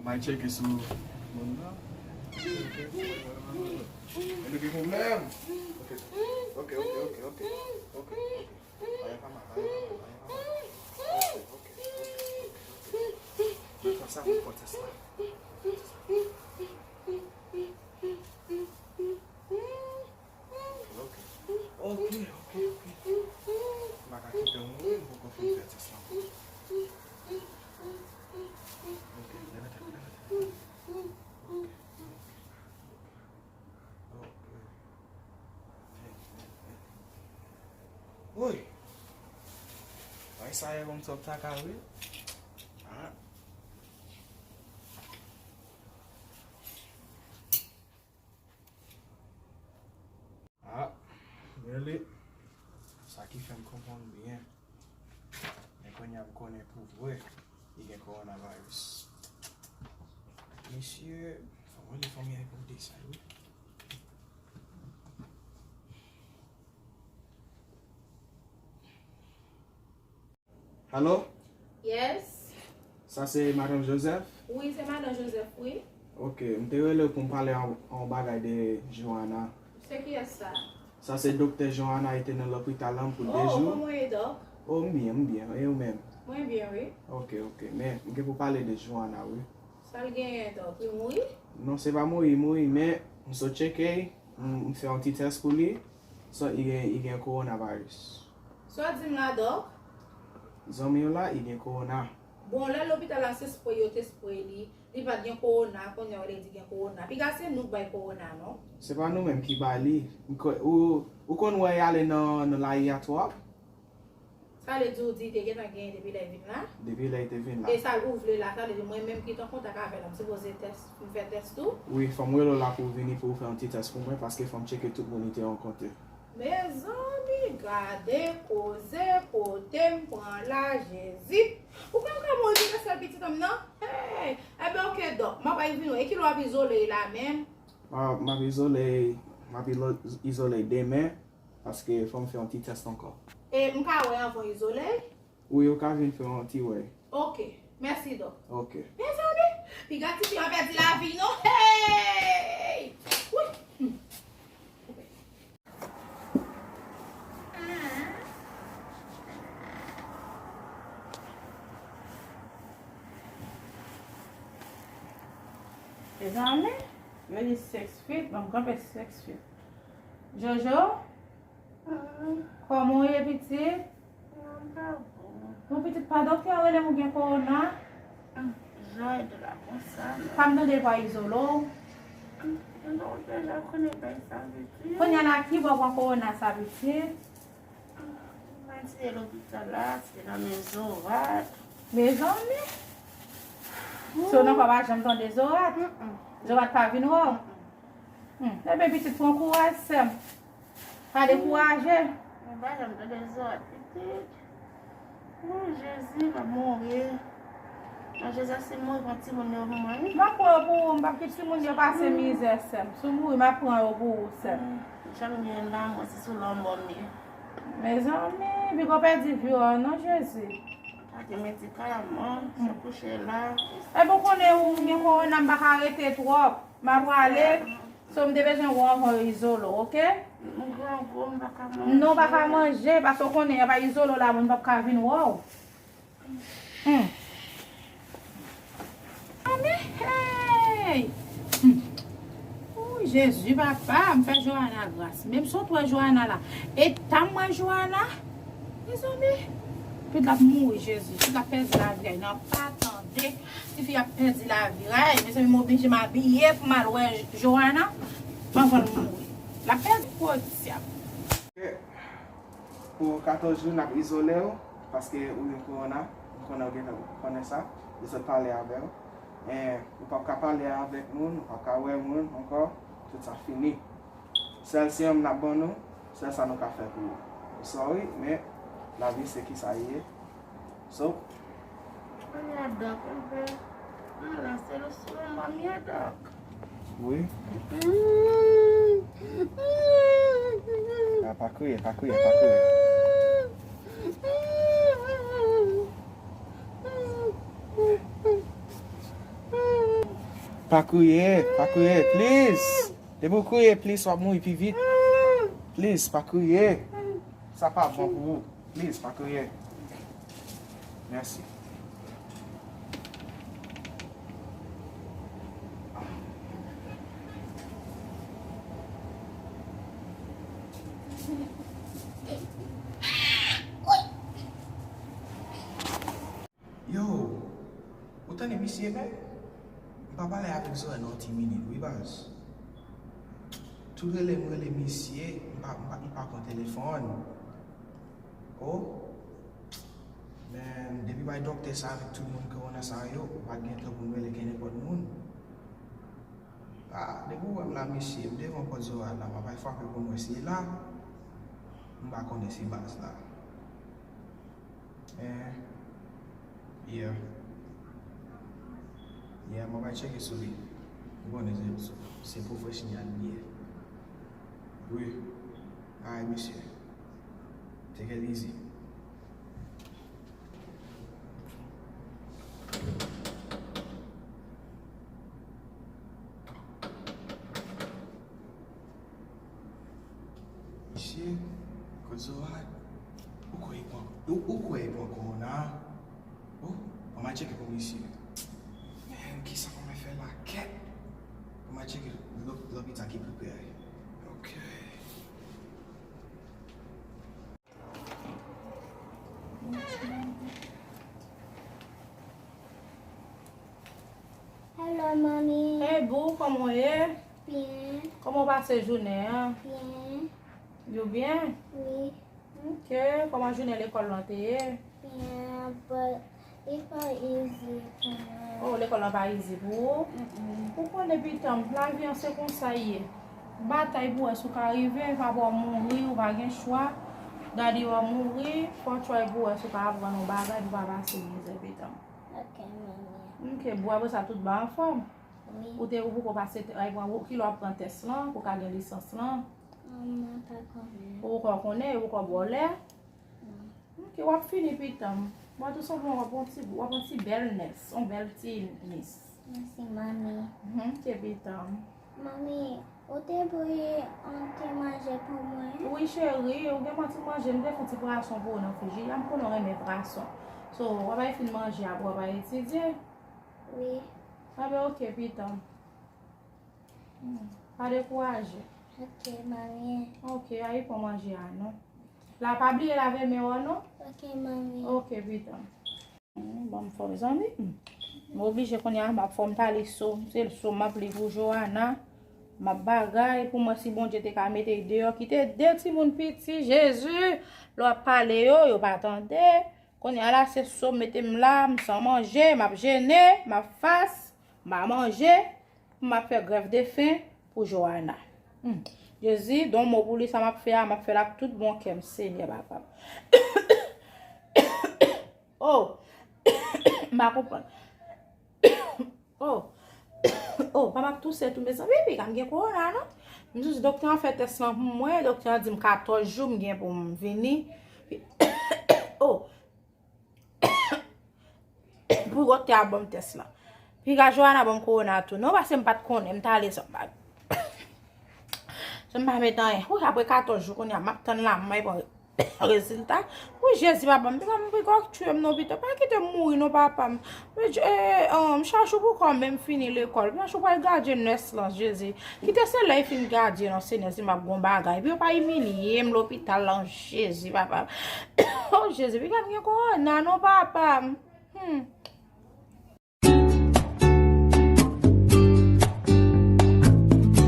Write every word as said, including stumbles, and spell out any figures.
M al tcheke sou moun nan. E nou gen pwoblèm. Ok, ok, ok, ok, ok, ok, ok. Bagay pa mal, bagay pa mal, bagay pa mal. Ok, ok, ok, ok, ok. Mwen fè sa pou pwotès la. Ok. Ok, ok, ok. M pa ka kite w mouri, m poko fin fè tès la. Ok, leve tèt, leve tèt. Ok, ok. Ok. Woy! Ay, sa e yon twòp traka, wi. Ah. Ah, really? Sa ki fè m konprann byen. Men kounye a m konnen pou vre, li gen kowonaviris. Mesye, fò m rele fanmi a pou m di sa, wi. Alo? Yes. Sa se Madanm Joseph? Wi, se Madanm Joseph, wi. Ok, m te rele w pou m pale yon, yon bagay de Johanna. Se kiyès sa? Sa se Doktè Johanna, li te nan lopital la pou de jou. Oh, kòman w ye, Dòk? Oh, m byen, m byen. E ou menm? Mwen byen, wi. Ok, ok. Men, m gen pou pale de Johanna, wi. Sa l genyen, Dòk? Li mouri? Non, se pa mouri, li mouri, men m sot tcheke, m, m fè yon ti tès pou li. So, li gen, li gen kowonaviris. Sa w di m la, Dòk? Zanmi w la, li gen kowona. Bon, lè lopital la se spray yo te spray li, li pa t gen kowona, kounye a w vle di gen kowona. Piga se nou k bay kowona, non? Se pa nou menm ki ba li. Ou, ou konn wè y ale nan, nan lari a twòp? Sa vle di w di te gentan genyen depi lè l vin la? Depi lè l te vin la. E sa ou vle la, sa vle di mwen menm ki t an kontak avè l, m sipoze tès, m fè tès tou? Wi, fò m rele w la pou w vini pou w fè yon ti tès pou mwen, paske fò m tcheke tout moun li te rankontre. Mezanmi, gade koze kote m pran la, Jezi. Ou kwè m ka mouri pou yon sèl pitit an m nan? Hey! Enben, oke, Dòk, m ap al vin wè. E kilè w ap izole la menm? M ap, m ap izole, m ap ilo-, izole demen. Paske fò m fè yon ti tès ankò. E m ka wè anvan w izole? Wi, ou ka vin fè yon ti wè. Ok. Mèsi, Dòk. Ok. Mezanmi, piga tifi an pèdi lavi, non? Hey! Wi! Hmm. Mezanmi, yo di six feet, ban m kanpe six feet. Jojo? Kòman w ye, pitit? Mwen pa bon. Bon, pitit, pa doktè a rele m ou gen kowona? Jan ede la konsa, non. Pa m tande pa izole w. Non, deja konnen bay sa vle di. Kounye a la, ki bò pran kowona sa, pitit? Mwen di lopital la, se nan men Zorat. Mezanmi. So nan kò pa janm tande Zorat? Zorat pa vin wè w? Hmm. Ebyen, pitit, pran kouraj, sè m. Pa dekouraje. Mwen pa janm tande Zorat, pitit. Oh, Jezi, m ap mouri. Non, Jezi, si m mouri, pran timoun yo pou mwen, wi. M ap pran yo pou ou, m p ap kite timoun yo pase mizè, sè m. Si w mouri, m ap pran yo pou ou, sè m. Jan m gen la, mwen, se sou lanmò m ye. Mezanmi, piga w pèdi vi w, non, Jezi. Pati medikal, mwen, se kouche la. Ebyen, w konnen ou gen kowona, m pa ka rete twòp. M a prale. So, m te bezwen wè w anvan yo izole w, oke? M grangou, m pa ka manje. Non, w pa ka manje, paske w konnen, y ap izole w la, moun p ap ka vin wè w. Hmm. Anmè, hey! Hmm. Ooh, Jezi, papa, m fè Johanna gras. Menm si w t wè Johanna la. Eta m wè Johanna. Mezanmi, pitit la ap mouri, Jezi. Pitit la ap pèdi lavi a, nan pa tande. Tifi ap pèdi lavi. Ay, mezanmi, m oblije m abiye pou m al wè Johanna anvan l mouri. L ap pèdi, pwodyab. Pou katòz jou, n ap izole w, paske ou gen kowona. M konnen w gentan konnen sa. Yo sot pale avè w. E ou p ap ka pale avèk moun, ou p ap ka wè moun ankò. Tout sa fini. Sèl serum n ap ban nou, sèl sa nou ka fè pou ou. Sorry, men lavi se ki sa ye. So. Ala dòk, enben. Ala, se le serum ban m ye, dòk. Wi. Ah, pa kriye, pa kriye, pa kriye. Pa kriye, pa kriye, please. Depi w kriye, please, w ap mouri pi vit. Please, pa kriye. Sa pa bon pou ou. Please, pa kriye. Mèsi. Yo, ou tande misye, men? M pa pale avèk Zoya nan yon ti minit, wi, baz. Tout rele m rele misye, m pa, m pa, m pa pran telefòn. Oh, men, depi bay doktè sa avèk tout moun kowona sa yo, ou pa t gen tan pou m rele kenenpòt moun. Ah, depi w wè m la, mesye, m devan pòt Zoya la, m ap al frape pou m wè si l la. M pa konnen si baz la. Eh, yeah. Yeah, m ap al tcheke sou li. Ou konnen se, se pwofesyonèl li ye. Wi. Alright, mesye. Take it easy. Mesye, kozo a, ou kwè e pran, ou, ou kwè e pran kowona? Oh, ann al tcheke pou misye. Men, kisa pou mwen fè la, kèt? Pou mwen tcheke lò-, lòpital ki pi pre a. Ok. Hello, mami. Hey, boo, kòman w ye? Byen. Kòman w pase jounen an? Byen. Yo byen? Wi. Ok, kòman jounen lekòl lan te ye? Byen, but li pa easy pou mwen. Oh, lekòl lan pa easy pou ou? Mm-mm. Ou konnen, pitit mwen, lavi an se konsa l ye. Batay pou wè si w ka rive, papa w mouri, ou pa gen chwa. Daddy w mouri, fò w try pou wè si w ka aprann yon bagay pou w pa pase mizè, pitit mwen. Ok, mami. Ok, boo, apre sa, tout bagay anfòm? Wi. Ou te, ou poko pase, ay, pran, ou, kilè w ap pran tès lan, pou w ka gen lisans lan? Mwen pa konnen. Ou poko konnen, ou poko ba w lè? Non. Ok, w ap fini, pitit mwen. Mwen, tou senpleman, w ap yon ti, w ap yon ti bèl nès, yon bèl ti nis. Mèsi, mami. Mhm, ok, pitit mwen. Mami, ou te voye yon ti manje pou mwen? Wi, cheri, ou gen yon ti manje, m te fè yon ti pwason pou ou nan frijidè. M konnen w renmen pwason. So, w ap al fin manje, apre w ap al etidye? Wi. Enben, ok, pitit mwen. Hmm, pa dekouraje. Ok, mami. Ok, al pran manje a, non. La, pa bliye lave men w, non. Ok, mami. Ok, pitit mwen. Hmm, ban m fò, mezanmi. Hmm. M oblije kounye a, m ap fò m pale so. Se so m ap li pou Johanna. M ap bagay pou mwen si Bondye te ka mete l deyò, kite de timoun piti, Jezi. Lè w ap pale yo, yo pa tande. Kounye a la, se so mete m la, m san manje, m ap jene, m ap fas, m pa manje, m ap fè grèv de fen pou Johanna. Hmm. Jezi, don mo pou li, sa m ap fè a, m ap fè l ak tout bon kè m, Senyè papa m. Oh! M pa konprann. Oh! Oh, pa m ap touse tou, mezanmi, piga m gen kowona, non? M sou di doktè an fè tès lan pou mwen, doktè an di m katòz jou m gen pou m vini. Oh! Pou doktè a ban m tès lan. Piga Johanna ban m kowona tou. Non, paske m pa t konnen, m t ale san bag. San m pa met anyen. Wi, apre katòz jou kounye a, m ap tann la, mwen pran rezilta. Wi, Jezi, papa m, piga m, piga w tchwe m non, pito. Pa kite m mouri non, papa m. Men, eh, um, chache w pou kò m, men m fini lekòl. Chache w pral gadyen nès lan, Jezi. Kite se lè y fin gadyen non, Senyè, si m ap gon bagay. Epi yo pa imilye m lopital lan, Jezi, papa. Oh, Jezi, piga m gen kowona non, papa m. Hmm.